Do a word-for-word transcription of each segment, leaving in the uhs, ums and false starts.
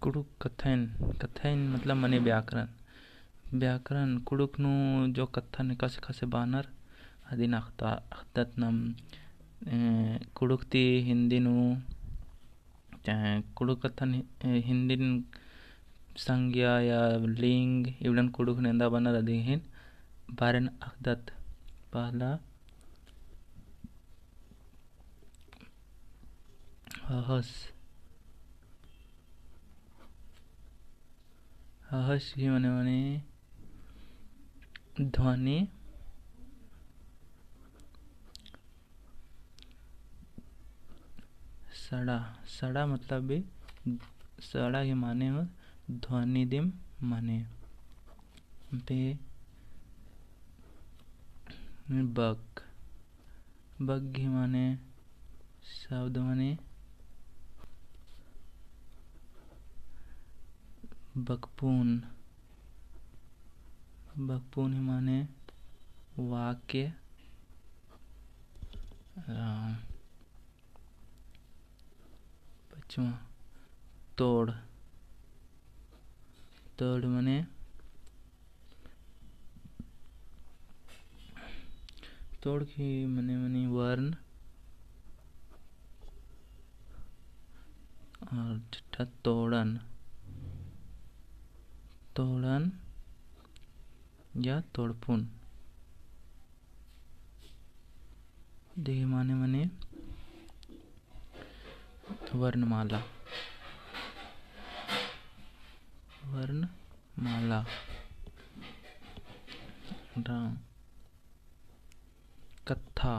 कुँड़ुख़ कत्थन, कत्थन मतलब मने व्याकरण। व्याकरण कुँड़ुख़ नू जो कत्थन एकासे एकासे बअनर, अदिन अख़दा-, अख़दत नाम, ए, कुँड़ुख़ ती हिंदी नू, चाहे कुँड़ुख़ कत्थन हि-, ए, हिंदी नू संज्ञा या लिंग, इबड़न कुँड़ुख़ नू एन्दा बअनर अदिन बारेन अख़दत। पहला हहस। हहस ही मने मने ध्वनि। सड़ा, सड़ा मतलब भी, सड़ा ही माने ध्वनि दिम मने। पे बक, बक ही माने शब्द मने बकपून, बकपून ही माने वाक्य। आ, पचमा तोड़, तोड़ मने तोड़ ही मने मने वर्ण। और छठा तोड़न, तोड़न या तोड़पुन। देखिए माने मने वर्णमाला, वर्णमाला। राम। कत्था,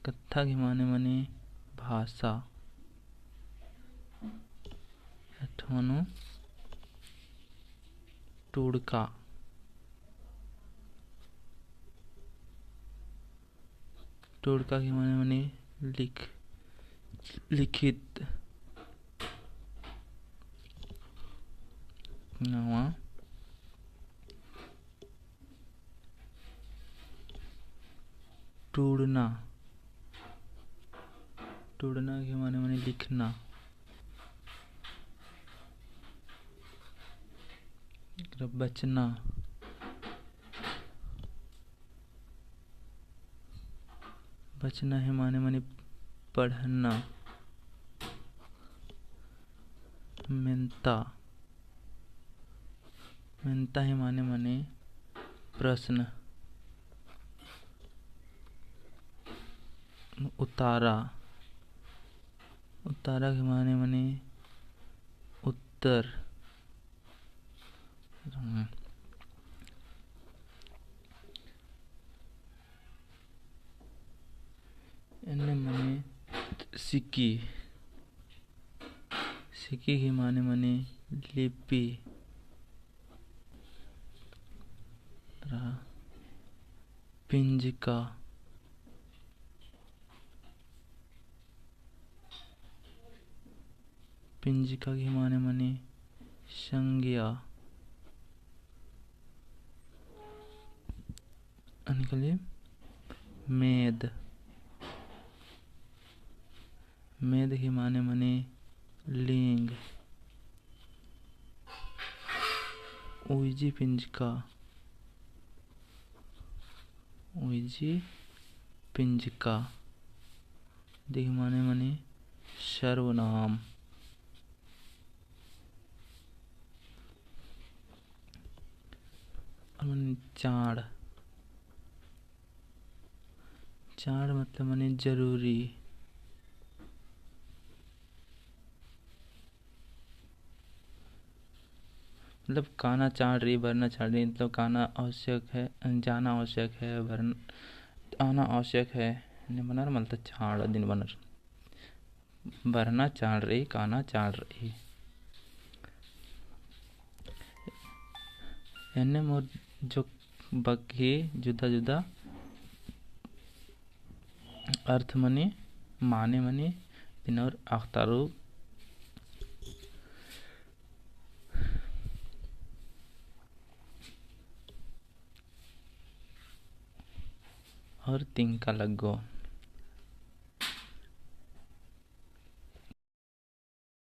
कत्था ही माने मने भाषा। अठमा नू टूड़का। टूड़का ही माने मने लिख, लिखित। नवा टूड़ना, टूड़ना ही माने मने लिखना। बचना, बचना ही माने मने पढ़ना। मेन्ता, मेन्ता ही माने मने प्रश्न। उतारा, उतारा ही माने मने उत्तर। एन्ने मने सिकी, सिकी ही माने मने लिपि। पिंजका, पिंजका ही माने मने संज्ञा। अन्ने काली मेद, मेद ही माने मने लिंग। उइजी पिंजका, उइजी पिंजका। इदी ही माने मने सर्वनाम। और मने चाड़, चाड़ मतलब मने जरूरी। मतलब काना चाड़ रई, बरना चाड़ रई, मतलब काना आवश्यक है, जाना आवश्यक है, बरन-, आना आवश्यक है, एन्ने बअनर, मतलब चाड़ अदिन बअनर। बरना चाड़ रई, काना चाड़ रई। एन्ने मोर जो बग्गे जुदा जुदा अर्थ मनी, माने मनी, दिनोर अख़तारू। और तिंका लग्गो।